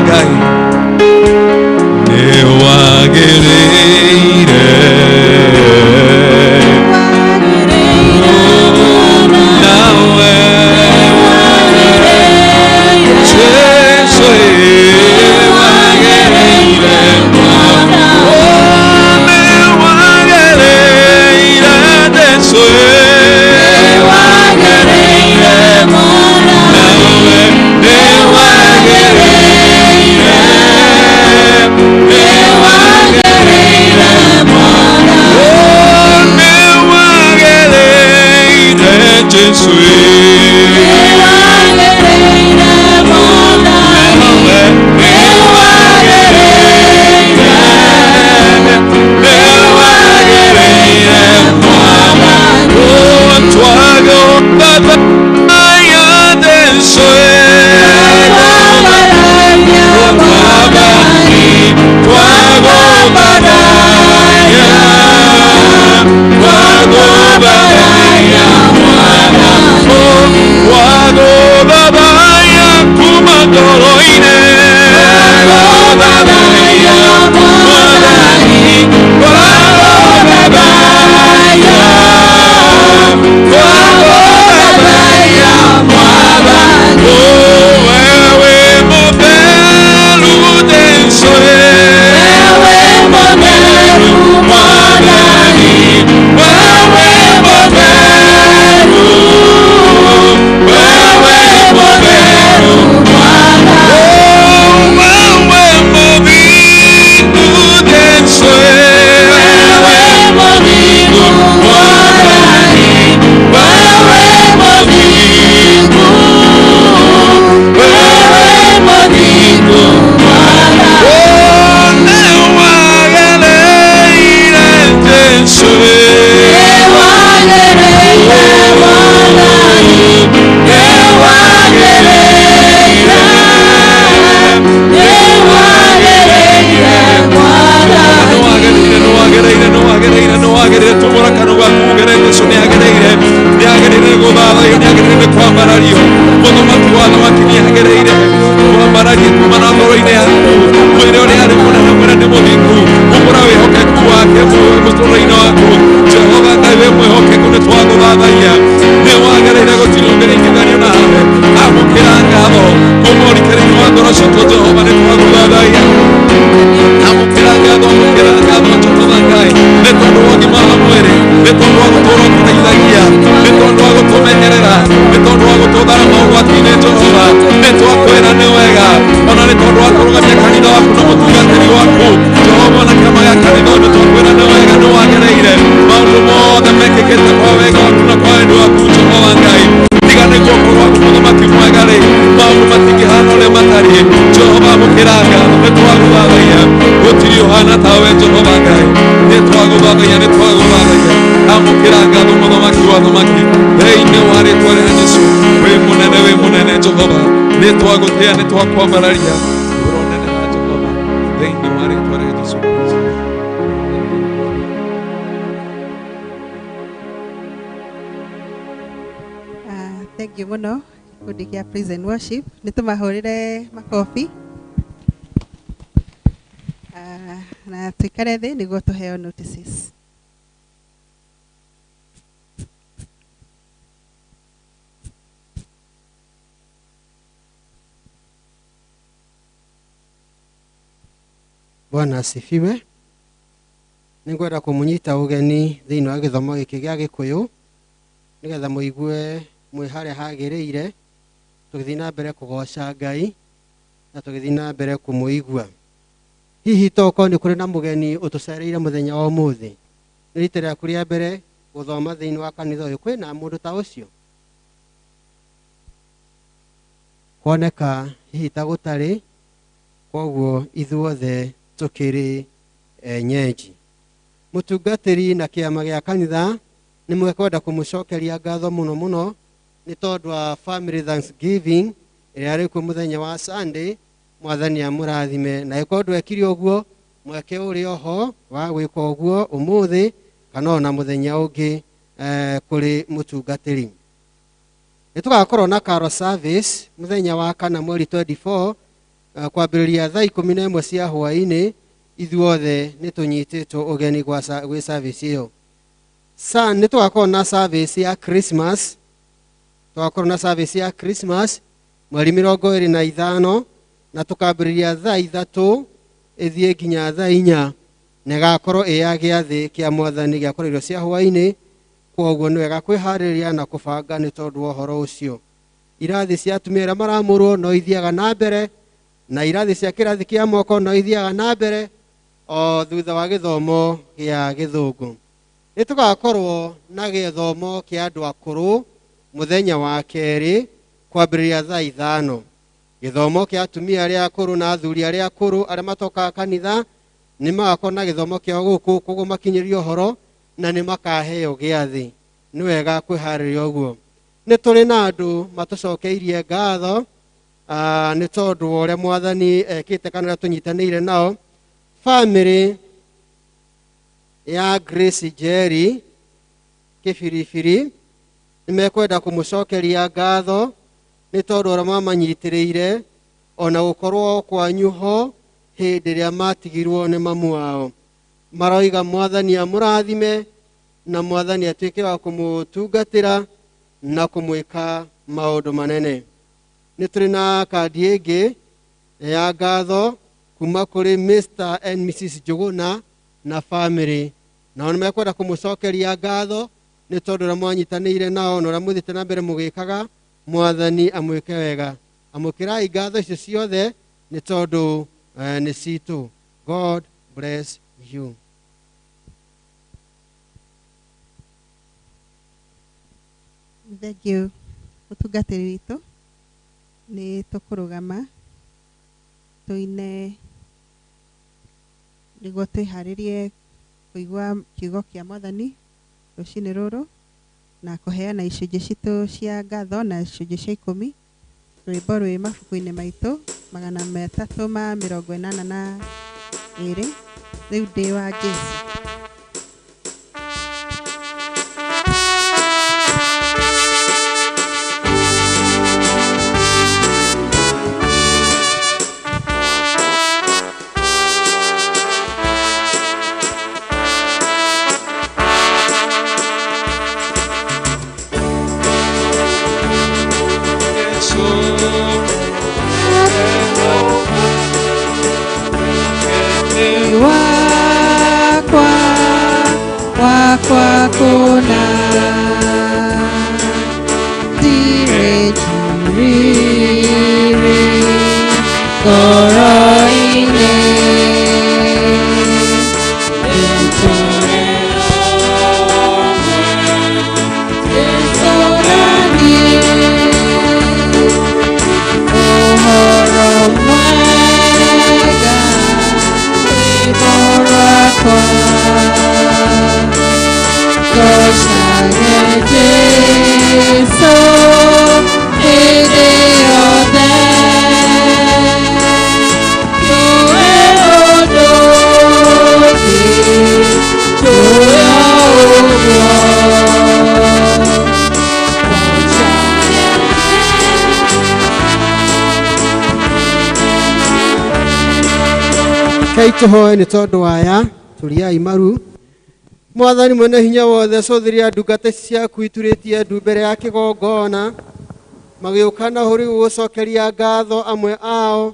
Ngai nĩwagĩrĩire nawe Jesu nĩwagĩrĩire oh nĩwagĩrĩire Jesu nĩwagĩrĩire nawe nĩwagĩrĩire nĩwagĩrĩire oh nĩwagĩrĩire Jesu nawe nĩwagĩrĩire nĩwagĩrĩire oh twagũthathaiya Jesu Thank you muno gikundi kia praise and worship nitumahurire makobi na tuikare thi niguo tuheo notices. Bwana asifiwe. Ningwenda kumunyita ugeni thiini wa githomo giki gia Gikuyu nigetha muigue mwi haria hagiriire tugithii na mbere kugoca Ngai na tugithii na mbere kumuigua. Hihi tokorwo ni kuri na mugeni utucereire muthenya wa umuthi ni rita riaku ria mbere guthoma thiini wa kanitha uyu, kwina mundu ta ucio? Kuoneka hihi ta gutari, koguo ithuothe tukiri enyeji. Mutungatiri na kiama gia kanitha ni mwekwenda kumucokeria ngatho muno muno ni tondu wa family thanksgiving iria ri kuo muthenya wa Sunday. Mwathani amurathime na ikorwo ndwekire uguo mweke uri oho wa gwika uguo umuthi kana ona muthenya ungi kuri mutungatiri. Ni tugakorwo na carol service muthenya wa kana mweri 24 Kwambĩrĩria thaa 11 cia hwaĩ-inĩ ithuothe nĩ tũnyitĩtwo ũgeni gwĩ service ĩyo. Nĩ tũgakorwo na service ya Christmas, tũgakorwo na service ya Christmas mweri 25 na tũkambĩrĩria thaa 3 ĩthiĩ nginya thaa 4 na ĩgakorwo ĩ ya gĩathĩ kĩa mwathani gĩa kũrĩa irio cia hwaĩ-inĩ. Kwoguo nĩ wega kwĩharĩrĩria na kũbanga nĩ tondũ wa ũhoro ũcio. Irathi cia atumia arĩa maramũrwo no ithiaga na mbere, na irathi cia kĩrathi kĩa moko no ithiaga na mbere o thutha wa gĩthomo gĩa gĩthũngũ. Nĩ tũgakorwo na gĩthomo kĩa andũ akũrũ mũthenya wa kerĩ kwambĩrĩria thaa 5. Gĩthomo kĩa atumia arĩa akũrũ na athuri arĩa akũrũ arĩa matokaga kanitha nĩ magakorwo na gĩthomo kĩao gũkũ, koguo makinyĩrio ũhoro na nĩ makaheo gĩathĩ. Nĩ wega kwĩharĩria ũguo. Nĩ tũrĩ na andũ matũcokeirie ngatho nĩ tondũ wa ũrĩa mwathani ekĩte kana ũrĩa tũnyitanĩire nao. Famĩlĩ ya Grace Jerry Kĩbiribiri nĩ mekwenda kũmũcokeria ngatho nĩ tondũ ũrĩa mamanyitĩrĩire ona gũkorwo kwanyu ho hĩndĩ ĩrĩa matigirwo nĩ mamu wao. Maroiga mwathani amũrathime na mwathani atuĩke wa kũmũtungatĩra na kũmwĩka maũndũ manene. Nĩ tũrĩ na kandi ĩngĩ ya ngatho kuma kũrĩ Mr and Mrs Njuguna na family. Nao nĩ mekwenda kũmũcokeria ngatho nĩ tondũ ũrĩa mwanyitanĩire nao na ũrĩa mũthiĩte na mbere mũgĩkaga, mwathani amwĩke wega. Amũkĩrai ngatho icio ciothe nĩ tondũ nĩ citũ. God bless you. Thank you mũtungatĩri witũ. Nĩ tũkũrũgama tũine nĩguo twĩharĩrie kũigua kiugo kĩa mwathani rũcinĩ rũrũ na kũheana icunjĩ citũ cia ngatho na icunjĩ cia 10. Rwĩmbo rwĩ mabuku-inĩ maitũ 382 rĩu ndĩ wa Jesũ. Wakwa kona dire jiriri goro-inĩ ũhoro mwega rwĩmbo rwakwa. Gocaage Jesũ hĩndĩ yothe, tũe ũndũ ũngĩ, tũe ũguo. Rekei tũhoe nĩ tondũ aya tũriai maru. Mwathani mwene hinya wothe, cũthĩria ndungata ciaku iturĩtie ndu mbere ya kĩgongona magĩũka na hũrĩ gũgũcokeria ngatho amwe ao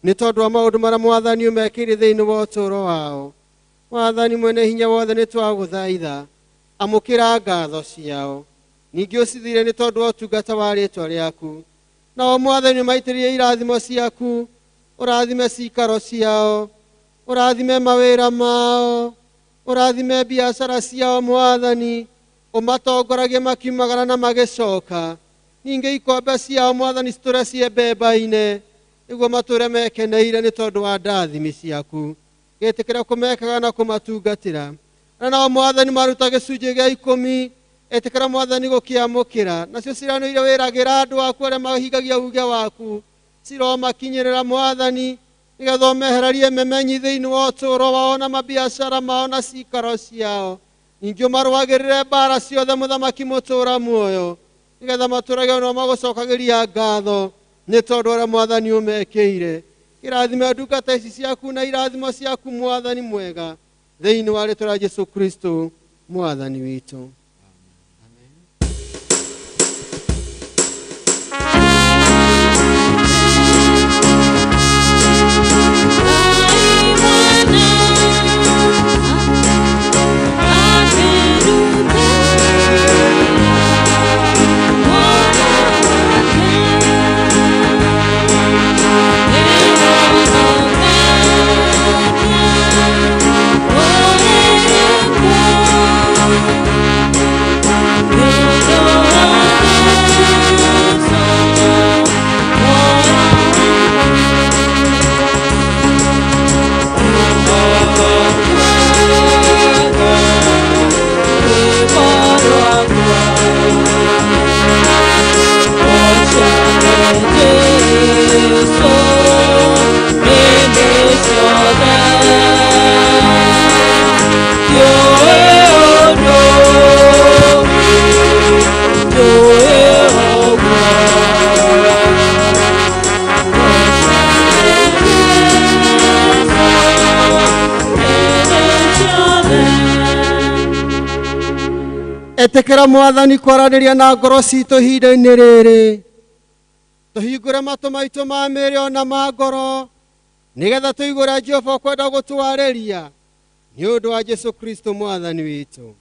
nĩ tondũ wa maũndũ marĩa mwathani ũmekĩire thĩinĩ wa ũtũũro wao. Mwathani mwene hinya wothe, nĩ twagũthaitha amũkĩra ngatho ciao, ningĩ ũcithire nĩ tondũ wa ũtungata wa rĩĩtwa rĩaku. Nao mwathani ũmaitĩrĩrie irathimo ciaku, ũrathime cikaro ciao, ũrathime mawĩra mao, ũrathime biacara ciao mwathani, ũmatongoragie makiumagara na magĩcoka. Ningĩ ikombe ciao mwathani citũre ciembembaine nĩguo matũre mekeneire nĩ tondũ wa ndathimi ciaku. Gĩtĩkĩra kũmekaga na kũmatungatĩra. Na nao mwathani maruta gĩcunjĩ gĩa 10, ĩtĩkĩra mwathani gũkĩamũkĩra. Nacio ciĩranĩro iria wĩragĩra andũ aku arĩa mahingagia uuge waku ciromakinyĩrĩra mwathani, nĩgetha ũmehererie memenyi thĩinĩ wa ũtũũro wao na mabiacara mao na cikaro ciao. Ningĩ ũmarũagĩrĩre mbara ciothe mũthamaki mũtũũra muoyo, nĩgetha matũũrage ona magũcokagĩria ngatho nĩ tondũ ũrĩa mwathani ũmekĩire. Kĩrathime ndungata ici ciaku na irathimo ciaku mwathani mwega thĩinĩ wa rĩtwa rĩa Jesu Kristo mwathani witũ. Etekera mwathani kwaranĩria na ngoro citũ ihinda-inĩ rĩrĩ, tũhingũre matũ maitũ ma mĩĩrĩ ona ma ngoro, nĩgetha tũigue ũrĩa Jehova ũkwenda gũtwarĩria nĩ ũndũ wa Jesu Kristo mwathani witũ.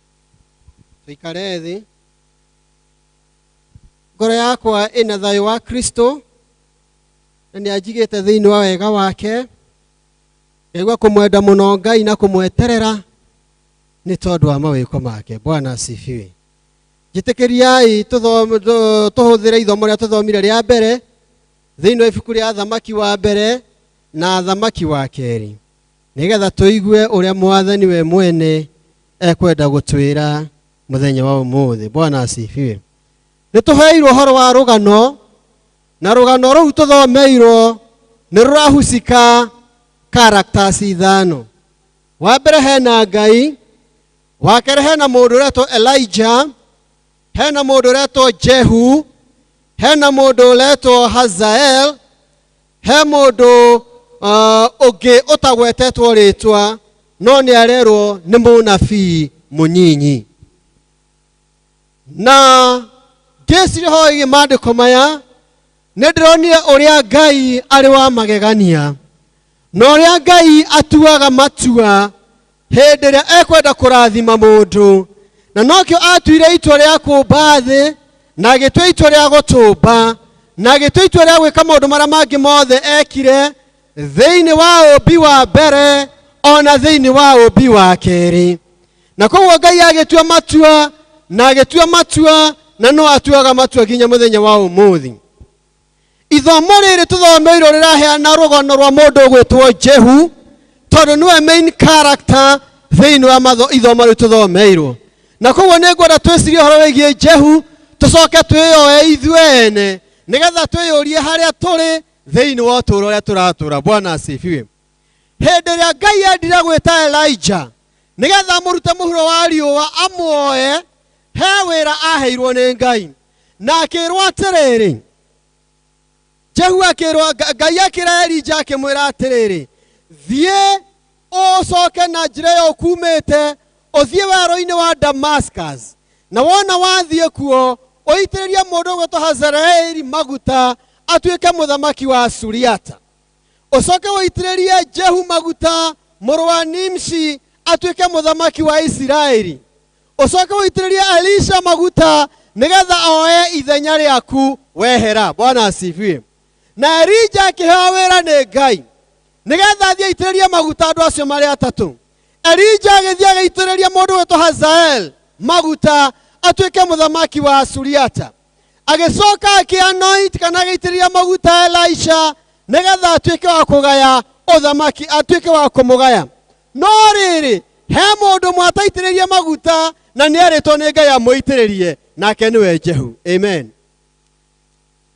Tũikare thĩ. Ngoro yakwa ĩna thayũ wa Kristo na nĩ anjigĩte thĩinĩ wa wega wake, ngaigua kũmwenda mũno Ngai na kũmweterera nĩ tondũ wa mawĩko make. Bwana asifiwe. Njĩtĩkĩriai tũhũthĩre ithomo rĩrĩa tũthomire rĩa mbere thĩinĩ wa ibuku rĩa Thamaki wa mbere na Thamaki wa kerĩ, nĩgetha tũigue ũrĩa mwathani we mwene ekwenda gũtwĩra mũthenya wa ũmũthĩ. Bwana asifiwe. Nĩ tũheirwo ũhoro wa rũgano, na rũgano rũu tũthomeirwo nĩ rũrahusika characters ithano. Wa mbere hena Ngai, wa kerĩ hena mũndũ ũretwo Elijah, hena mũndũ ũretwo Jehu, hena mũndũ ũretwo Hazael, he mũndũ ũngĩ ũtagwetetwo rĩtwa no nĩ arerwo nĩ mũnabii mũnyinyi. Na ngĩciria ũhoro wĩgiĩ maandĩko maya, nĩ ndĩronire ũrĩa Ngai arĩ wa magegania na ũrĩa Ngai atuaga matua hĩndĩ ĩrĩa ekwenda kũrathima mũndũ, na nokĩo atuire itua rĩa kũmba thĩ, na agĩtua itua rĩa gũtũmba, na agĩtua itua rĩa gwĩka maũndũ marĩa mangĩ mothe ekire thĩinĩ wa ũmbi wa mbere ona thĩinĩ wa ũmbi wa kerĩ. Na koguo Ngai agĩtua matua na agĩtua matua, na no atuaga matua nginya mũthenya wa ũmũthĩ. Ithomo rĩrĩ tũthomeirwo rĩraheana rũgano rwa mũndũ ũgwĩtwo Jehu, tondũ nĩwe main character thĩinĩ wa ithomo rĩu tũthomeirwo. Na koguo nĩ ngwenda twĩcirie ũhoro wĩgiĩ Jehu, tũcoke twĩyoe ithuĩ ene, nĩgetha twĩyũrie harĩa tũrĩ thĩinĩ wa ũtũũro ũrĩa tũratũũra. Bwana asifiwe. Hĩndĩ ĩrĩa Ngai endire gwĩta Elijah nĩgetha amũrute mũhuro wa riũa amuoe, he wĩra aheirwo nĩ Ngai, na akĩrwo atĩrĩrĩ, Jehu akĩrwo, Ngai akĩra Elijah akĩmwĩra atĩrĩrĩ, thiĩ ũcoke na njĩra ĩyo ũkumĩte, ũthiĩ werũ-inĩ wa Damascus, na wona wathiĩ kuo ũitĩrĩrie mũndũ ũgwĩtwo Hazaeli maguta atuĩke mũthamaki wa Suriata, ũcoke ũitĩrĩrie Jehu maguta mũrũ wa Nimshi atuĩke mũthamaki wa Isiraeli, ũcoke ũitĩrĩrie Elisha maguta nĩgetha oe ithenya rĩaku wehera. Bwana asifiwe. Na Elija akĩheo wĩra nĩ Ngai nĩgetha athiĩ aitĩrĩrie maguta andũ acio marĩ atatũ. Elija agĩthiĩ agĩitĩrĩria mũndũ wĩtwo Hazael maguta atuĩke mũthamaki wa Suriata, agĩcoka akĩanoint kana agĩitĩrĩria maguta Elisha nĩgetha atuĩke wa kũgaya ũthamaki, atuĩke wa kũmũgaya. No rĩrĩ, he mũndũ ũmwe ataitĩrĩrie maguta na nĩerĩtwo nĩ Ngai amũitĩrĩrie, nake nĩwe Jehu. Amen.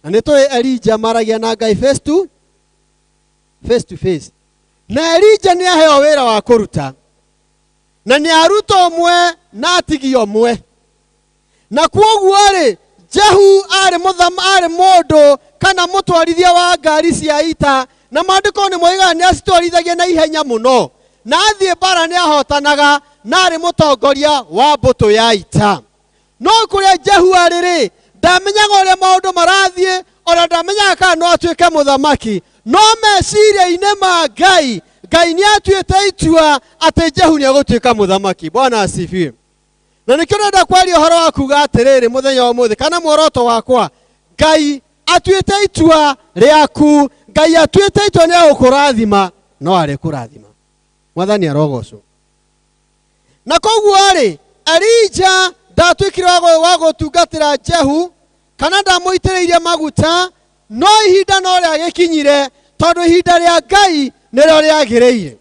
Na nĩ tũĩ Elija maragia na Ngai face to face to face. Na Elija nĩ aheo wĩra wa kũruta, na nĩ aruta ũmwe na atigio ũmwe. Na kwoguo rĩ, Jehu arĩ mũndũ kana mũtwarithia wa ngari cia ita, Na maandĩko nĩ moigaga nĩ acitwarithagia na ihenya mũno, na athiĩ mbara nĩ ahotanaga, na arĩ mũtongoria wa mbũtũ ya ita. No kũrĩa Jehu arĩ rĩ, ndamenyaga ũrĩa maũndũ marathiĩ, ona ndamenyaga kana no atuĩke mũthamaki. No meciria-inĩ ma Ngai, Ngai nĩ atuĩte itua atĩ Jehu nĩ egũtuĩka mũthamaki. Bwana asifiwe. Na nĩkĩo ndĩrenda kwaria ũhoro wa kuga atĩrĩrĩ mũthenya wa ũmũthĩ, kana muoroto wakwa, Ngai atuĩte itua rĩaku, Ngai atuĩte itua nĩ egũkũrathima, no arĩkũrathima. Mwathani arogocwo. Na koguo rĩ, Elija ndatuĩkire wa gũtungatĩra Jehu, kana ndamũitĩrĩirie maguta, no ihinda no rĩagĩkinyire, tondũ ihinda rĩa Ngai nĩrĩo rĩagĩrĩire.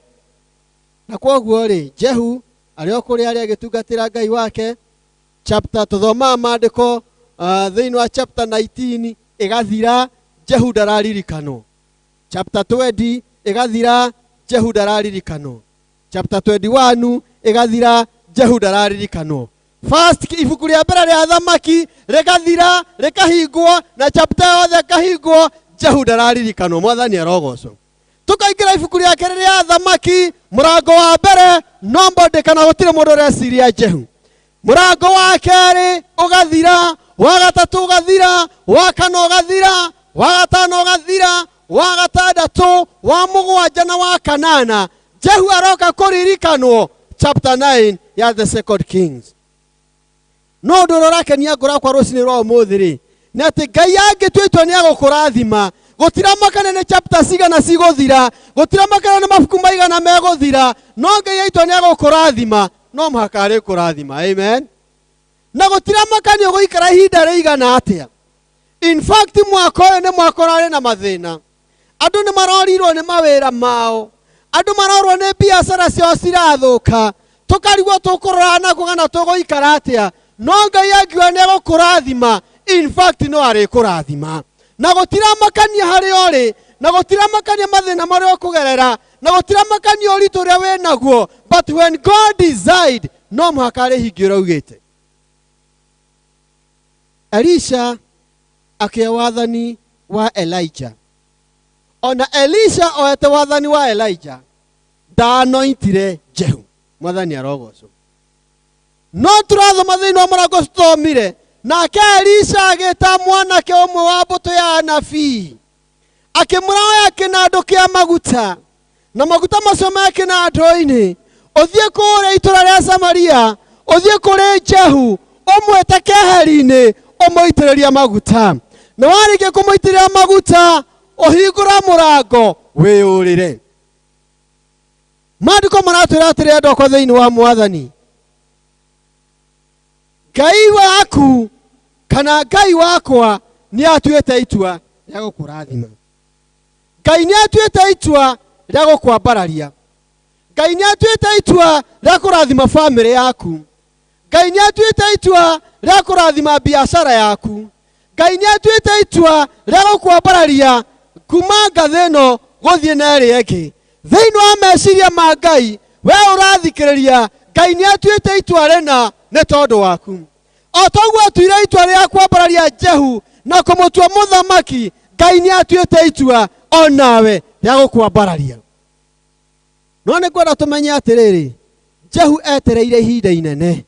Na koguo rĩ, Jehu arĩ o kũrĩa arĩ agĩtungatĩra Ngai wake, chapter tũthomaga maandĩko thĩinĩ wa chapter 19 ĩgathira, Jehu ndararirikanwo. Chapter 20 ĩgathira, Jehu ndararirikanwo. Chapter 21 ĩgathira, Jehu ndararirikanwo. First ibuku rĩa mbere rĩa Athamaki rĩgathira, rĩkahingwo, na chapter yothe ĩkahingwo, Jehu ndararirikanwo. Mwathani arogocwo. Tukaingĩra ibuku rĩa kerĩ rĩa Athamaki, mũrango wa mbere, nobody kana gũtirĩ mũndũ ũreciria Jehu. Mũrango wa kerĩ ũgathira, wa gatatũ ũgathira, wa kana ũgathira, wa gatano ũgathira, wa gatandatũ, wa mũgwanja na wa kanana. Jehu aroka kũririkanwo chapter 9 ya the Second Kings. No ũndũ ũrĩa ũrakenia ngoro yakwa rũcinĩ rwa ũmũthĩ rĩ, nĩ atĩ Ngai angĩtua itua nĩ egũkũrathima, gũtiramakana nĩ chapter cigana cigũthira, gũtiramakana nĩ mabuku maigana megũthira, no Ngai aitua nĩ egũkũrathima, no mũhaka arĩkũrathima. Amen. Na gũtiramakania ũgũikara ihinda rĩigana atĩa. In fact, mwaka ũyũ nĩ mwaka ũrarĩ na mathĩna. Andũ nĩ marorirwo nĩ mawĩra mao, andũ marorwo nĩ biacara ciao cirathũka, tũkarigwo tũkũrora nakũ kana tũgũikara atĩa. No Ngai angiuga nĩ egũkũrathima, in fact no arĩkũrathima. Na gũtiramakania harĩa ũrĩ, na gũtiramakania mathĩna marĩa ũkũgerera, na gũtiramakania ũritũ ũrĩa wĩnaguo, but when God decide, no mũhaka arĩhingia ũrĩa augĩte. Elisha akĩoya wathani wa Elijah. Ona Elisha oete wathani wa Elijah, ndanointire Jehu. Mwathani arogocwo. No tũrathoma thĩinĩ wa mũrango ũcio tũthomire, nake Elisha agĩta mwanake ũmwe wa mbũtũ ya anabii, akĩmwĩra oya kĩnandũ kĩa maguta, na maguta macio me kĩnandũ-inĩ, ũthiĩ kũrĩa itũũra rĩa Samaria, ũthiĩ kũrĩ Jehu, ũmwĩte keheri-inĩ, ũmũitĩrĩrie maguta. Na warĩkia kũmũitĩrĩria maguta, ũhingũra mũrango wĩyũrĩre. Maandĩko maratwĩra atĩrĩ, andũ akwa thĩinĩ wa Mwathani, Ngai waku kana Ngai wakwa nĩ atuĩte itua rĩa gũkũrathima. Ngai nĩ atuĩte itua rĩa gũkwambararia. Ngai nĩ atuĩte itua rĩa kũrathima bamĩrĩ yaku. Ngai nĩ atuĩte itua rĩa kũrathima biacara yaku. Ngai nĩ atuĩte itua rĩa gũkwambararia kuma ngathĩ ĩno gũthiĩ na ĩrĩa ĩngĩ. Thĩinĩ wa meciria ma Ngai, we ũrathikĩrĩria, Ngai nĩ atuĩte itua rĩna nĩ tondũ waku. O toguo atuire itua rĩa kwambararia Jehu na kũmũtua mũthamaki, Ngai nĩ atuĩte itua o nawe rĩa gũkwambararia. No nĩ ngwenda tũmenye atĩrĩrĩ, Jehu etereire ihinda inene,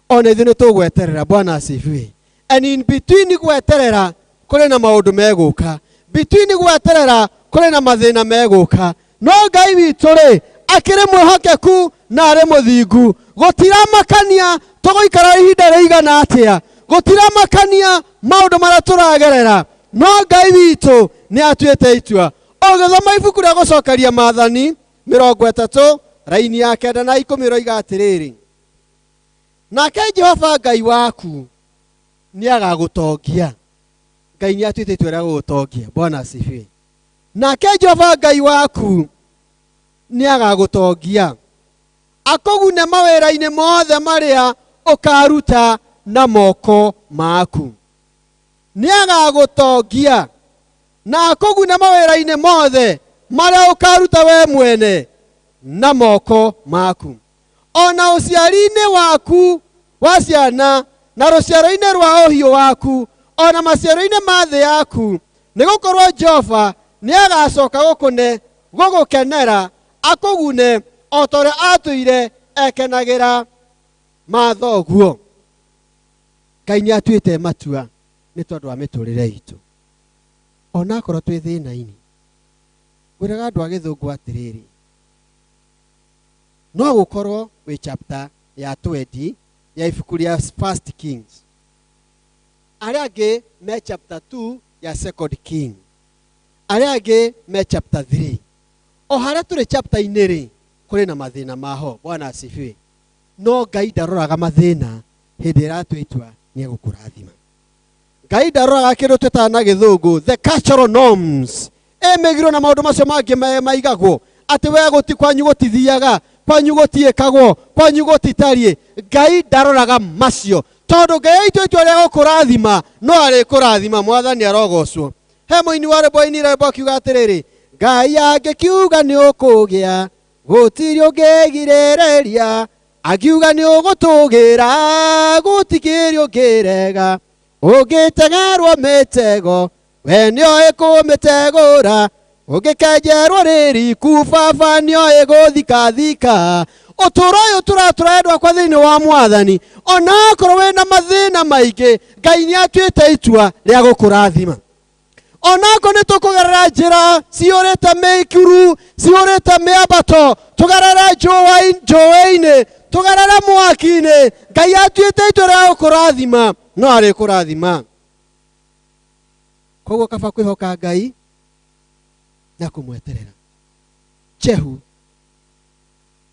ona ithuĩ nĩ tũgweterera. Bwana asifiwe. And in between gweterera kũrĩ na maũndũ megũka, between gweterera kũrĩ na mathĩna megũka, no Ngai witũ rĩ akĩrĩ mwĩhokeku na arĩ mũthingu. Gũtiramakania tũgũikara ihinda rĩigana atĩa, gũtiramakania maũndũ marĩa tũragerera, no Ngai witũ nĩ atuĩte itua. Ũgĩthoma ibuku rĩa gũcokeria Maathani 30 raini ya 9 na 10 ĩroiga atĩrĩrĩ, nake Jehova Ngai waku nĩ agagũtongia. Ngai nĩ atuĩte itua rĩa gũgũtongia. Bwana asifiwe. Nake Jehova Ngai waku nĩ agagũtongia, akũgune mawĩra-inĩ mothe marĩa ũkaruta na moko maku. Nĩ agagũtongia na akũgune mawĩra-inĩ mothe marĩa ũkaruta we mwene na moko maku, ona ũciari-inĩ waku wa ciana na rũciaro-inĩ rwa ũhiũ waku, ona maciaro-inĩ ma thĩ yaku, nĩ gũkorwo Jehova Nĩ agacoka gũkũne gũgũkenera akũgune o ta ũrĩa atũire ekenagĩra mathoguo. Ngai nĩ atuĩte matua nĩ tondũ wa mĩtũrĩre itũ onakorwo twĩ thĩna-inĩ. Ngwĩraga andũ a gĩthũngũ atĩrĩrĩ, no gũkorwo wĩ chapter ya 20 ya ibuku rĩa First Kings, arĩa angĩ me chapter 2 ya Second King, arĩa angĩ me chapter 3. O harĩa tũrĩ chapter-inĩ rĩ, kũrĩ na mathĩna maho. Bwana asifiwe. No Ngai ndaroraga mathĩna hĩndĩ ĩrĩa atua itua nĩ egũkũrathima. Ngai ndaroraga kĩndũ twĩtaga na gĩthũngũ the cultural norms, ĩmĩgirwo na maũndũ macio mangĩ maigagwo atĩ we gũti kwanyu gũtithiaga, kwanyu gũtiĩkagwo, kwanyu gũtitariĩ. Ngai ndaroraga macio tondũ Ngai aitua itua rĩa gũkũrathima no arĩkũrathima. Mwathani arogocwo. He mũini wa rwĩmbo ainire rwĩmbo akiuga atĩrĩrĩ, Ngai angĩkiuga nĩ ũkũgĩa gũtirĩ ũngĩgirĩrĩria, angiuga nĩ ũgũtũgĩra gũtikĩrĩ ũngĩrega, ũngĩtegerwo mĩtego we nĩoĩ kũmĩtegũra, ũngĩkenjerwo rĩriku baba nĩoĩ gũthikathika. Ũtũũro ũyũ tũratũra endwa akwa thĩinĩ wa Mwathani, onakorwo wĩna mathĩna maingĩ, Ngai nĩ atuĩte itua rĩa gũkũrathima. Onakorwo nĩ tũkũgerera njĩra cihũrĩte mĩikuru, cihũrĩte mĩambato, tũgerere njũĩ-inĩ, tũgerere mwaki-inĩ, Ngai atuĩte itua rĩa gũkũrathima no arĩkũrathima. Koguo kaba kwĩhoka Ngai na kũmweterera. Jehu,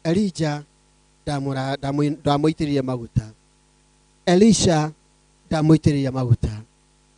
Elija ndamũitĩrĩrie maguta, Elisha ndamũitĩrĩrie maguta,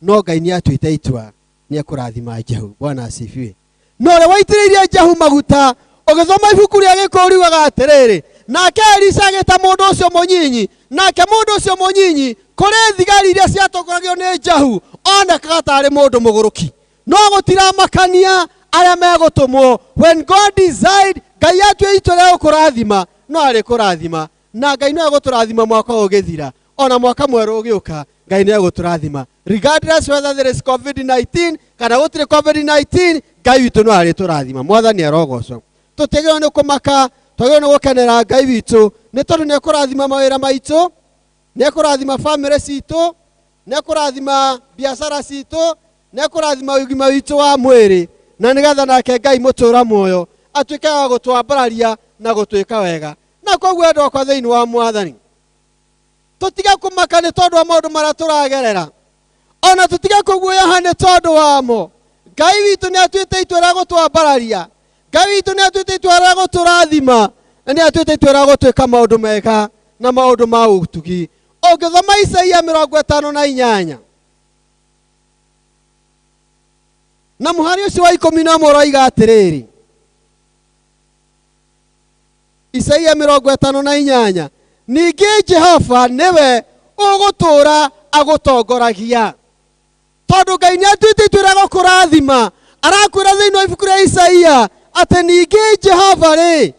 no Ngai nĩ atuĩte itua nĩ ekũrathima Jehu. Bwana asifiwe. No ũrĩa waitĩrĩirie Jehu maguta, ũgĩthoma ibuku rĩa Gĩkũyũ riugaga atĩrĩrĩ, nake Elisha agĩta mũndũ ũcio mũnyinyi, nake mũndũ ũcio mũnyinyi kũrĩ thigari iria ciatongoragio nĩ Jehu onekaga tarĩ mũndũ mũgũrũki, no gũtiramakania arĩa megũtũmwo. When God decide, Ngai atue itua rĩa gũkũrathima no arĩkũrathima, na Ngai no egũtũrathima mwaka ũyũ ũgĩthira, ona mwaka mwerũ ũgĩũka Ngai nĩ egũtũrathima, regardless whether there is COVID-19 kana gũtirĩ COVID-19. Ngai witũ no arĩtũrathima. Mwathani arogocwo. Tũtiagĩrĩirwo nĩ kũmaka, twagĩrĩirwo nĩ gũkenera Ngai witũ nĩ tondũ nĩ ekũrathima mawĩra maitũ, nĩ ekũrathima bamĩrĩ citũ, nĩ ekũrathima biacara citũ, nĩ ekũrathima ũgima witũ wa mwĩrĩ, na nĩgetha nake Ngai mũtũra muoyo atuĩke wa gũtwambararia na gũtwĩka wega. Na koguo endwa akwa thĩinĩ wa Mwathani, tũtige kũmaka nĩ tondũ wa maũndũ marĩa tũragerera, ona tũtige kũguoyoha nĩ tondũ wamo. Ngai witũ nĩ atuĩte itua rĩa gũtwambararia, Ngai witũ nĩ atuĩte itua rĩa gũtũrathima, na nĩ atuĩte itua rĩa gũtwĩka maũndũ mega na maũndũ ma ũtugi. Ũngĩthoma Isaia 58 na mũhari ũcio wa 11 ũroiga atĩrĩrĩ, Isaia 58, ningĩ Jehova nĩwe ũgũtũũra agũtongoragia. Tondũ Ngai nĩ atuĩte itua rĩa gũkũrathima, arakwĩra thĩinĩ wa ibuku rĩa Isaia atĩ ningĩ Jehova rĩ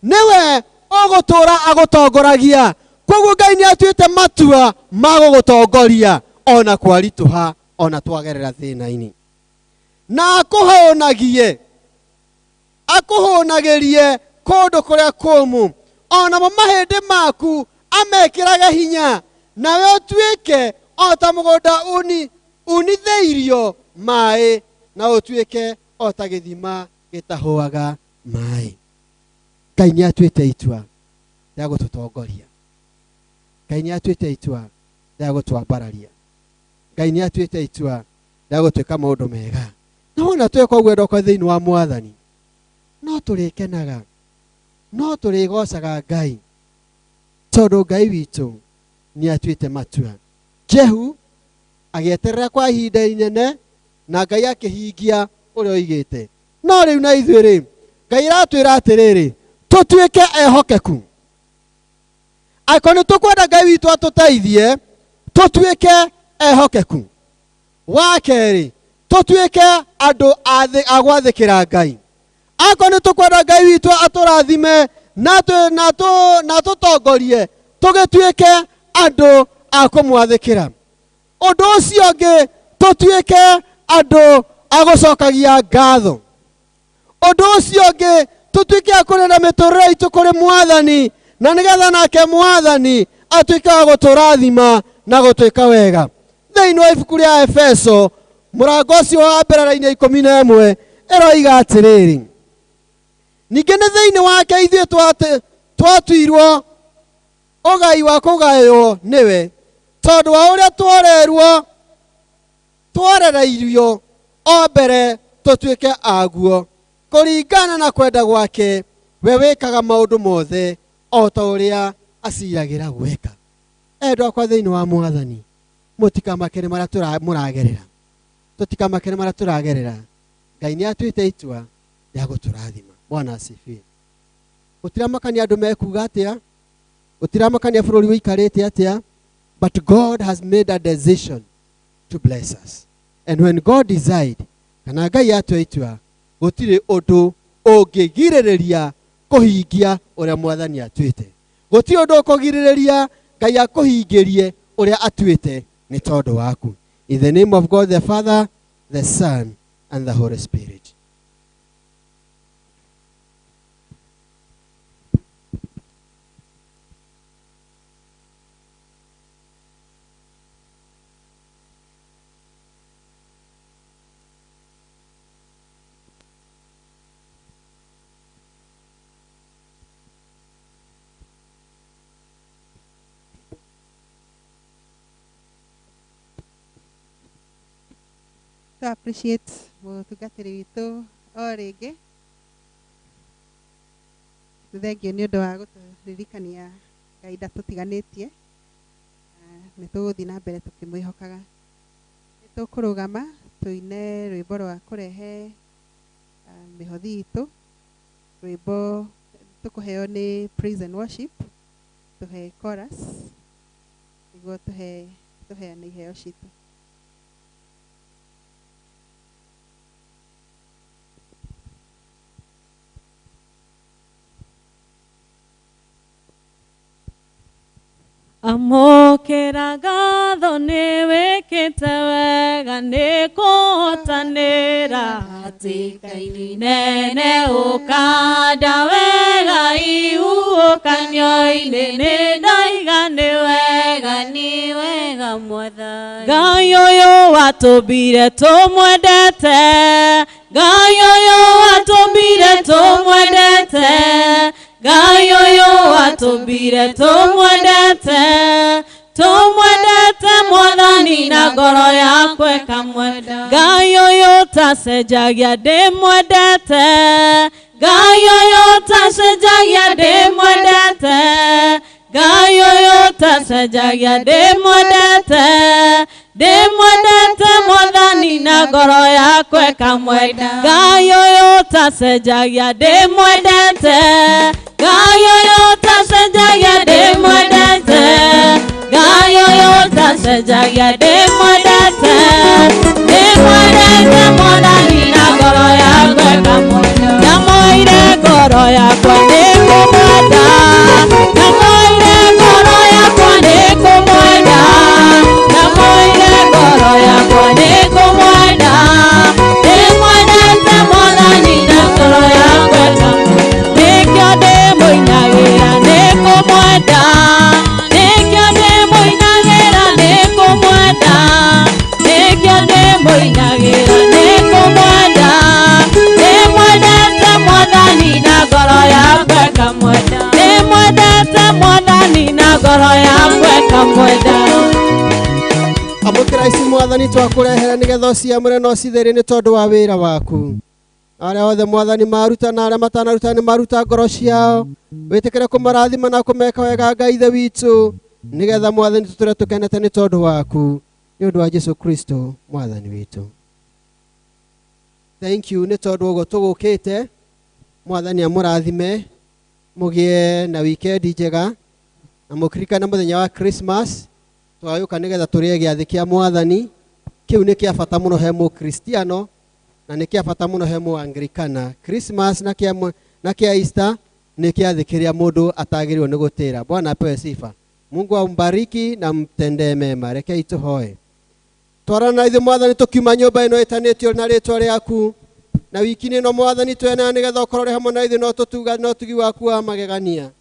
nĩwe ũgũtũũra agũtongoragia. Koguo Ngai nĩ atuĩte matua ma gũgũtongoria ona kwaritũha, ona twagerera thĩna-inĩ, na akũhũnagie, akũhũnagĩrie kũndũ kũrĩa kũmũ, onamo mahĩndĩ maku amekĩrage hinya, nawe ũtuĩke o ta mũgũnda unithĩirio maĩ, na ũtuĩke o ta gĩthima gĩtahũaga maĩ. Ngai nĩ atuĩte itua rĩa gũtũtongoria. Ngai nĩ atuĩte itua rĩa gũtwambararia. Ngai nĩ atuĩte itua rĩa gũtwĩka maũndũ mega. Na wona tweka ũguo endwa akwa thĩinĩ wa Mwathani, no tũrĩkenaga, no tũrĩgocaga Ngai, tondũ Ngai witũ nĩ atuĩte matua. Jehu agĩeterera kwa ihinda inene na Ngai akĩhingia ũrĩa oigĩte. No rĩu na ithuĩ rĩ, Ngai aratwĩra atĩrĩrĩ, tũtuĩke ehokeku. Angĩkorwo nĩ tũkwenda Ngai witũ atũteithie, tũtuĩke ehokeku. Wa kerĩ, tũtuĩke andũ a gwathĩkĩra Ngai. Angĩkorwo nĩ tũkwenda Ngai witũ atũrathime na atũtongorie, tũgĩtuĩke andũ a kũmwathĩkĩra. Ũndũ ũcio ũngĩ, tũtuĩke andũ agũcokagia ngatho. Ũndũ ũcio ũngĩ tũtuĩke a kũrera mĩtũrĩre itũ kũrĩ mwathani na nĩgetha nake mwathani atuĩke wa gũtũrathima na gũtwĩka wega. Thĩinĩ wa ibuku rĩa Efeso mũrango ũcio wa mbere raini ya 11 ĩroiga atĩrĩrĩ, ningĩ nĩ thĩinĩ wake ithuĩ twatuirwo ũgai wa kũgaywo nĩwe tondũ wa ũrĩa twarereirio o mbere tũtuĩke aguo kũringana na kwenda gwake we wĩkaga maũndũ mothe o ta ũrĩa aciragĩra gwĩka. Endwa akwa thĩinĩ wa mwathani, mũtikamakere marĩa mũragerera, tũtikamakere marĩa tũragerera. Ngai nĩ atuĩte itua rĩa gũtũrathima. Bwana asifiwe. Gũtiramakania andũ mekuga atĩa, gũtiramakania bũrũri ũikarĩte atĩa, but God has made a decision to bless us. And when God decide, kana Ngai atua itua, gũtirĩ ũndũ ũngĩgirĩrĩria kũhingia ũrĩa mwathani atuĩte. Gũtirĩ ũndũ ũkũgirĩrĩria Ngai akũhingĩrie ũrĩa atuĩte nĩ tondũ waku. In the name of God the Father, the Son, and the Holy Spirit. To appreciate mũtungatĩri witũ o rĩngĩ. Thengiũ nĩ ũndũ wa gũtũririkania Ngai ndatũtiganĩtie. Nĩ tũgũthiĩ na mbere tũkĩmwĩhokaga. Nĩ tũkũrũgama tũine rwĩmbo rwa kũrehe mĩhothi itũ, rwĩmbo tũkũheo nĩ praise and worship, tũhe chorus nĩguo tũheane iheo citũ. Amũkĩra ngatho nĩ wĩkĩte wega nĩ kũhotanĩra hatĩka-inĩ nene ũkanda wega ihuhũkanio-inĩ nĩ ndoiga nĩ wega nĩ wega mwathani. Ngai ũyũ watũmbire tũmwendete, Ngai ũyũ watũmbire tũmwendete, Ngai ũyũ watũmbire tũmwendete, tũmwendete mwathani na ngoro yakwa ĩkamwenda. Ngai ũyũ ũtacenjagia ndĩmwendete, Ngai ũyũ ũtacenjagia ndĩmwendete, Ngai ũyũ ũtacenjagia ndĩmwendete, ndĩmwendete mwathani na ngoro yakwa ĩkamwenda. Ngai ũyũ ũtacenjagia ndĩmwendete, Ngai ũyũ ũtacenjagia ndĩmwendete, Ngai ũyũ ũtacenjagia ndĩmwendete, ndĩmwendete mwathani na ngoro yakwa ĩkamwenda. Ndamũire ngoro yakwa nĩngũmwenda, ndamũire ngoro yakwa nĩngũmwenda, ndamũire ngoro yakwa nĩngũmwenda, ndĩmwendete mwathani na ngoro yakwa ĩkamwenda. Nĩkĩo ndĩmũinagĩra nĩngũmwenda, nĩkĩo ndĩmũinagĩra nĩngũmwenda, nĩkĩo ndĩmũinagĩra nĩngũmwenda, ndĩmwendete mwathani na ngoro yakwa ĩkamwenda, ndĩmwendete mwathani na ngoro yakwa ĩkamwenda. Amũkĩra ici mwathani twakũrehera nĩgetha ũciamũre na ũcitherie nĩ tondũ wa wĩra waku. Arĩa othe mwathani maruta na arĩa matanaruta nĩ maruta ngoro ciao, wĩtĩkĩre kũmarathima na kũmeka wega Ngai Ithe witũ, nĩgetha mwathani tũtũre tũkenete nĩ tondũ waku, nĩ ũndũ wa Jesu Kristo mwathani witũ. Thank you nĩ tondũ ũguo tũgũkĩte. Mwathani amũrathime, mũgĩe na weekend njega na mũkirikane mũthenya wa Christmas twayũka nĩgetha tũrĩe gĩathĩ kĩa mwathani. Kĩu nĩ kĩa bata mũno he mũkristiano na nĩ kĩa bata mũno he mũanglikana. Christmas na kĩa Easter nĩ kĩathĩ kĩrĩa mũndũ atagĩrĩirwo nĩ gũtĩra. Bwana apewe sifa. Mungu ambariki na mtendee mema. Rekei tũhoe. Twarana na ithuĩ Mwathani tũkiuma nyũmba ĩno ĩtanĩtio na rĩtwa rĩaku. Na wiki-inĩ ĩno Mwathani twenayo nĩgetha ũkorwo ũrĩ hamwe na ithuĩ na ũtũtuga na ũtugi waku wa magegania.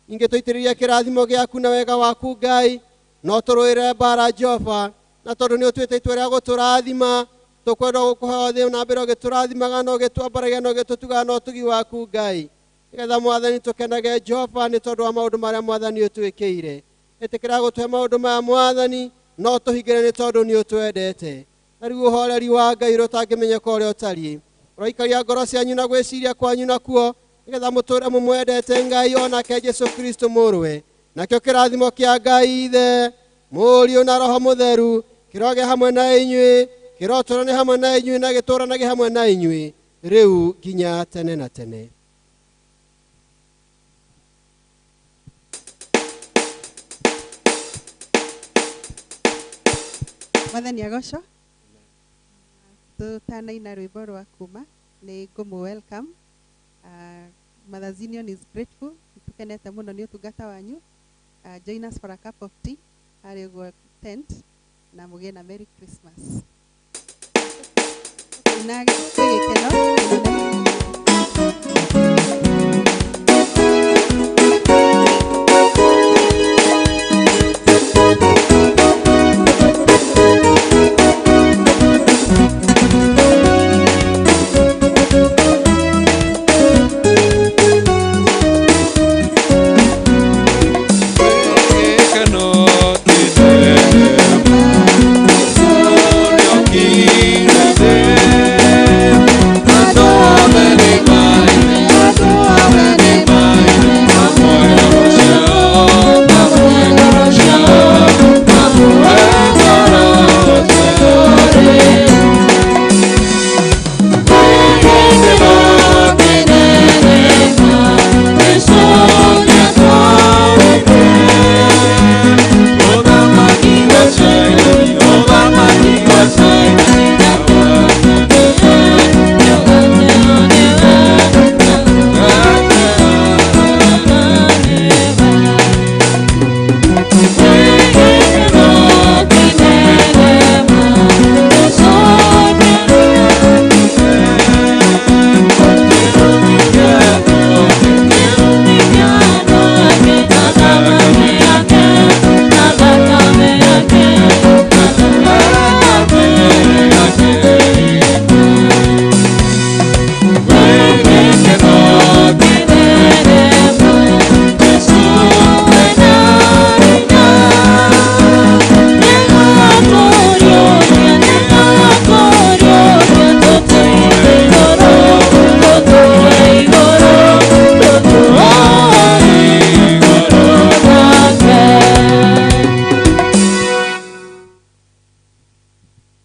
Ningĩ tũitĩrĩrie kĩrathimo gĩaku na wega waku Ngai, no tũrũĩre mbara Jehova, na tondũ nĩ ũtuĩte itua rĩa gũtũrathima, tũkwenda gũkũhoya ũthiĩ na mbere ũgĩtũrathimaga na ũgĩtwambaragia na ũgĩtũtugaga na ũtugi waku Ngai, nĩgetha Mwathani tũkenage Jehova nĩ tondũ wa maũndũ marĩa Mwathani ũtwĩkĩire. Ĩtĩkĩra gũtũhe maũndũ maya Mwathani, no tũhingĩre nĩ tondũ nĩ ũtwendete. Na rĩu ũhoreri wa Ngai ũrĩa ũtangĩmenyeka ũrĩa ũtariĩ, ũroikaria ngoro cianyu na gwĩciria kwanyu nakuo, nĩgetha mũtũũre mũmwendete Ngai onake Jesũ Kristo mũrũwe. Nakĩo kĩrathimo kĩa Ngai Ithe, Mũriũ na Roho Mũtheru kĩroge hamwe na inyuĩ, kĩrotũrane hamwe na inyuĩ na gĩtũũranage hamwe na inyuĩ rĩu nginya tene na tene. Mwathani agocwo. Tũtanaina rwĩmbo rwa kuma nĩ ngũmũ welcome. Mother's Union is grateful. Tukenete mũno nĩ ũtungata wanyu. Join us for a cup of tea harĩa ũguo tent na mũgĩe na Merry Christmas. Na gĩkeno kĩnene.